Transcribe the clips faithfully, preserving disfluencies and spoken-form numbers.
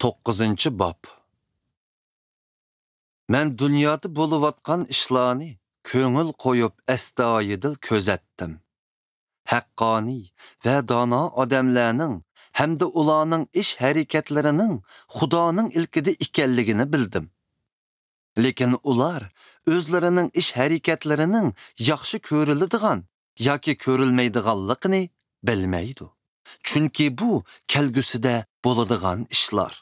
توققۇزىنچى باب. مەن دۇنيادا بولۇۋاتقان ئىشلارنى كۆڭۈل قويۇپ ئەستايىدىل كۆزەتتىم. ھەققانىي ۋە دانا ئادەملەرنىڭ ھەمدە ئۇلارنىڭ ئىش-ھەرىكەتلىرىنىڭ خۇدانىڭ ئىلكىدە ئىكەنلىكىنى بىلدىم. لېكىن ئۇلار ئۆزلىرىنىڭ ئىش-ھەرىكەتلىرىنىڭ ياخشى كۆرۈلىدىغان ياكى كۆرۈلمەيدىغانلىقىنى بىلمەيدۇ. چۈنكى بۇ كەلگۈسىدە بولىدىغان ئىشلار.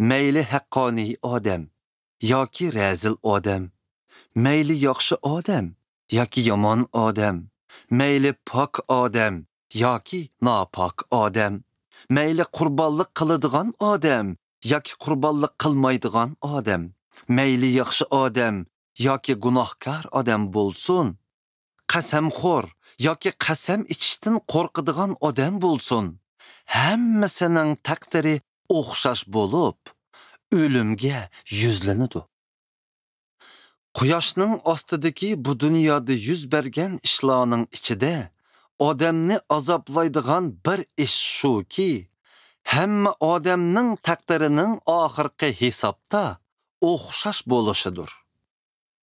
مەيلى ھەققانىي ئادەم ياكى رەزىل ئادەم، مەيلى ياخشى ئادەم ياكى يامان ئادەم، مەيلى پاك ئادەم ياكى ناپاك ئادەم، مەيلى قۇربانلىق قىلىدىغان ئادەم ياكى قۇربانلىق قىلمايدىغان ئادەم، مەيلى ياخشى ئادەم ياكى گۇناھكار ئادەم بولسۇن، قەسەمخور ياكى قەسەم ئىچىشتىن قورقىدىغان ئادەم بولسۇن، ھەممىسىنىڭ تەقدىرى ئوخشاش بولۇپ، ئۆلۈمگە يۈزلىنىدۇ. قۇياشنىڭ ئاستىدىكى بۇ دۇنيادا يۈز بەرگەن ئىشلارنىڭ ئىچىدە ئادەمنى ئازابلايدىغان بىر ئىش شۇكى، ھەممە ئادەمنىڭ تەقدىرىنىڭ ئاخىرقى ھېسابتا ئوخشاش بولۇشىدۇر.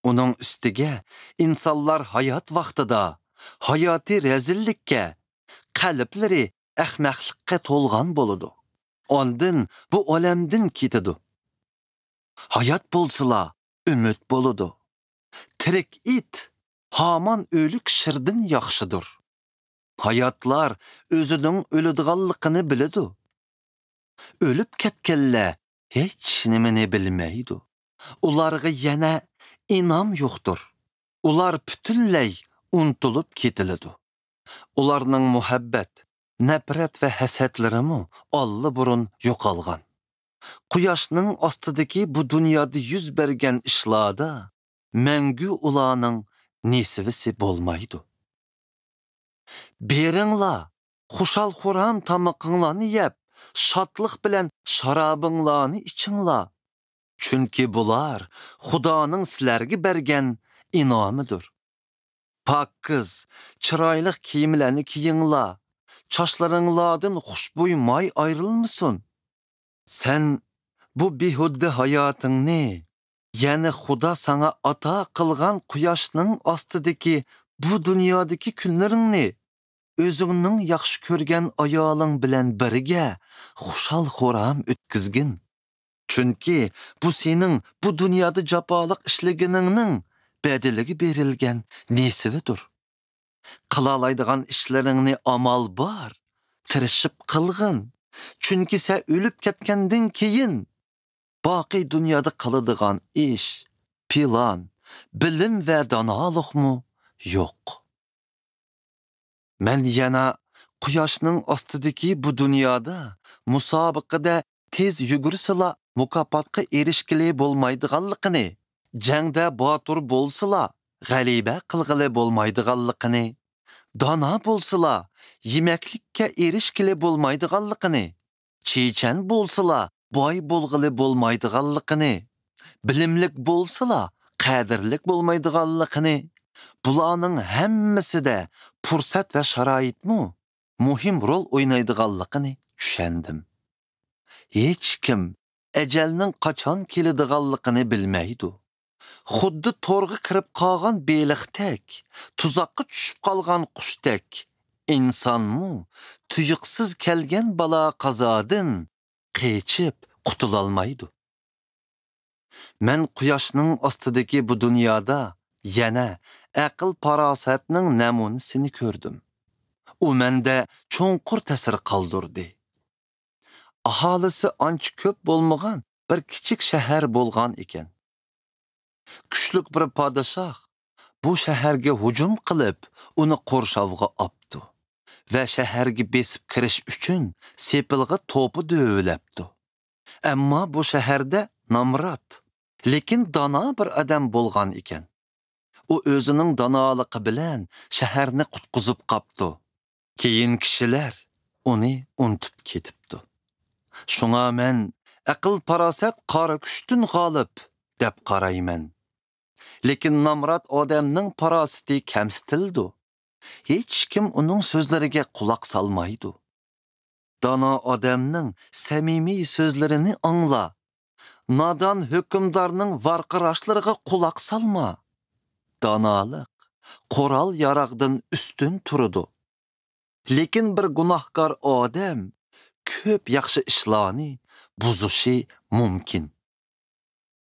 ئۇنىڭ ئۈستىگە ئىنسانلار ھايات ۋاقتىدا ھاياتى رەزىللىككە، قەلبلىرى ئەخمەقلىققە تولغان بولىدۇ. ئاندىن بۇ ئالەمدىن كېتىدۇ. ھايات بولسىلا ئۈمىد بولىدۇ. تىرىك ئىت ھامان ئۆلۈك شىردىن ياخشىدۇر. ھاياتلار ئۆزىنىڭ ئۆلىدىغانلىقىنى بىلىدۇ. ئۆلۈپ كەتكەنلەر ھېچ نېمىنى بىلمەيدۇ. ئۇلارغا يەنە ئىنام يوقتۇر. ئۇلار پۈتۈنلەي ئۇنتۇلۇپ كېتىلىدۇ. ئۇلارنىڭ مۇھەببەت، نەپرەت ۋە ھەسەتلىرىمۇ ئاللىبۇرۇن يوقالغان. قۇياشنىڭ ئاستىدىكى بۇ دۇنيادا يۈز بەرگەن ئىشلاردا مەڭگۈ ئۇلارنىڭ نېسىۋىسى بولمايدۇ. بېرىڭلار، خۇشال-خۇرام تامىقىڭلارنى يەپ، شادلىق بىلەن شارابىڭلارنى ئىچىڭلار. چۈنكى بۇلار خۇدانىڭ سىلەرگە بەرگەن ئىنئامىدۇر. پاكىز، چىرايلىق كىيىملەرنى كىيىڭلار، چاچلىرىڭلاردىن خۇشبۇي ماي ئايرىلمىسۇن. سەن بۇ بىھۇددە ھاياتىڭنى، يەنى خۇدا ساڭا ئاتا قىلغان قۇياشنىڭ ئاستىدىكى بۇ دۇنيادىكى كۈنلىرىڭنى ئۆزۈڭنىڭ ياخشى كۆرگەن ئايالىڭ بىلەن بىرگە خۇشال-خۇرام ئۆتكۈزگىن. چۈنكى بۇ سېنىڭ بۇ دۇنيادا جاپالىق ئىشلىگىنىڭنىڭ بەدىلىگە بېرىلگەن نېسىۋىدۇر. قىلالايدىغان ئىشلىرىڭنى ئامال بار، تىرىشىپ قىلغىن. چۈنكى سەن ئۆلۈپ كەتكەندىن كېيىن، باقىي دۇنيادا قىلىدىغان ئىش، پىلان، بىلىم ۋە دانالىقمۇ يوق. مەن يەنە قۇياشنىڭ ئاستىدىكى بۇ دۇنيادا مۇسابىقىدە تېز يۈگۈرسىلا مۇكاپاتقا ئېرىشكىلى بولمايدىغانلىقىنى، جەڭدە باتۇر بولسىلا غەلىبە قىلغىلى بولمايدىغانلىقىنى، دانا بولسىلا يېمەكلىككە ئېرىشكىلى بولمايدىغانلىقىنى، چېچەن بولسىلا باي بولغىلى بولمايدىغانلىقىنى، بىلىملىك بولسىلا قەدىرلىك بولمايدىغانلىقىنى، بۇلارنىڭ ھەممىسىدە پۇرسەت ۋە شارائىتمۇ مۇھىم رول ئوينايدىغانلىقىنى چۈشەندىم. ھېچكىم ئەجەلنىڭ قاچان كېلىدىغانلىقىنى بىلمەيدۇ. خۇددى تورغا كىرىپ قالغان بېلىقتەك، تۇزاققا چۈشۈپ قالغان قۇشتەك، ئىنسانمۇ تۇيۇقسىز كەلگەن بالا-قازادىن قېچىپ قۇتۇلالمايدۇ. مەن قۇياشنىڭ ئاستىدىكى بۇ دۇنيادا يەنە ئەقىل-پاراسەتنىڭ نەمۇنىسىنى كۆردۈم. ئۇ مەندە چوڭقۇر تەسىر قالدۇردى. ئاھالىسى ئانچە كۆپ بولمىغان بىر كىچىك شەھەر بولغان ئىكەن. كۈچلۈك بىر پادىشاھ بۇ شەھەرگە ھۇجۇم قىلىپ، ئۇنى قورشاۋغا ئاپتۇ ۋە شەھەرگە بېسىپ كىرىش ئۈچۈن سېپىلغا توپا دۆۋىلەپتۇ. ئەمما بۇ شەھەردە نامرات، لېكىن دانا بىر ئادەم بولغان ئىكەن. ئۇ ئۆزىنىڭ دانالىقى بىلەن شەھەرنى قۇتقۇزۇپ قاپتۇ. كېيىن كىشىلەر ئۇنى ئۇنتۇپ كېتىپتۇ. شۇڭا مەن ئەقىل-پاراسەت قارا كۈچتىن غالىب دەپ قارايمەن. لېكىن نامرات ئادەمنىڭ پاراسىتى كەمسىتىلىدۇ. ھېچكىم ئۇنىڭ سۆزلىرىگە قۇلاق سالمايدۇ. دانا ئادەمنىڭ سەمىمىي سۆزلىرىنى ئاڭلا. نادان ھۆكۈمدارنىڭ ۋارقىراشلىرىغا قۇلاق سالما. دانالىق قورال-ياراغدىن ئۈستۈن تۇرىدۇ. لېكىن بىر گۇناھكار ئادەم كۆپ ياخشى ئىشلارنى بۇزۇشى مۇمكىن.